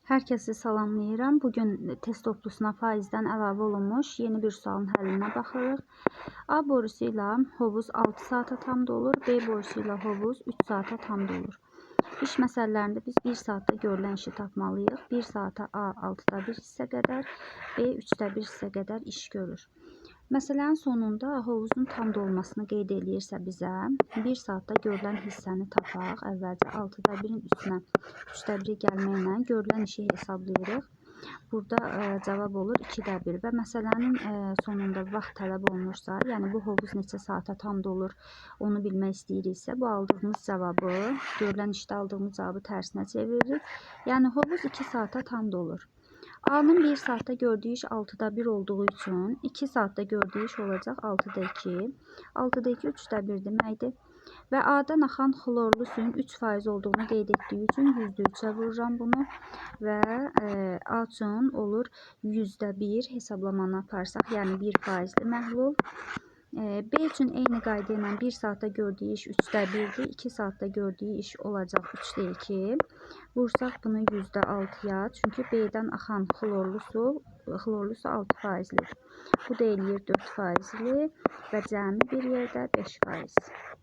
Hər kəsi salamlayıram. Bu gün test toplusuna faizdən əlavə olunmuş yeni bir sualın həllinə baxırıq. A borusu ilə hovuz 6 saata tam dolur, B borusu ilə hovuz 3 saata tam dolur. İş məsələlərində biz 1 saatda görülən işi tapmalıyıq. 1 saata A 6-da 1 hissə qədər, B 3-də 1 hissə qədər iş görür. Məsələnin sonunda hovuzun tam dolmasını qeyd eləyirsə bizə 1 saatda görülən hissəni tapaq. Əvvəlcə 6-da 1-in üstünə 3-də 1-i gəlməklə görülən işi hesablayırıq. Burada cavab olur 2-də 1 və məsələnin sonunda vaxt tələb olunursa, yəni bu hovuz neçə saata tam dolur, onu bilmək istəyiriksə, bu aldığımız cavabı, görülən işdə aldığımız cavabı tərsinə çeviririk. Yəni hovuz 2 saata tam dolur. A-nın 1 saatda gördüyü iş 6-da 1 olduğu üçün 2 saatda gördüyü iş olacaq 6-da 2. 6-da 2 3-də 1 deməkdir. Və A-dan axan xlorlu suyun 3% olduğunu qeyd etdiyi üçün %3-ə vururam bunu və A üçün olur %1 hesablamanı aparsaq, yəni 1 faizli məhlul. B üçün eyni qayda ilə 1 saatda gördüyü iş 3-də 1-dir, 2 saatda gördüyü iş olacaq 3-də 2. Vursaq bunu %6-ya, çünki B-dən axan xlorlu su 6 faizlidir. Bu da eləyir 4 faizli və cəmi bir yerdə 5%.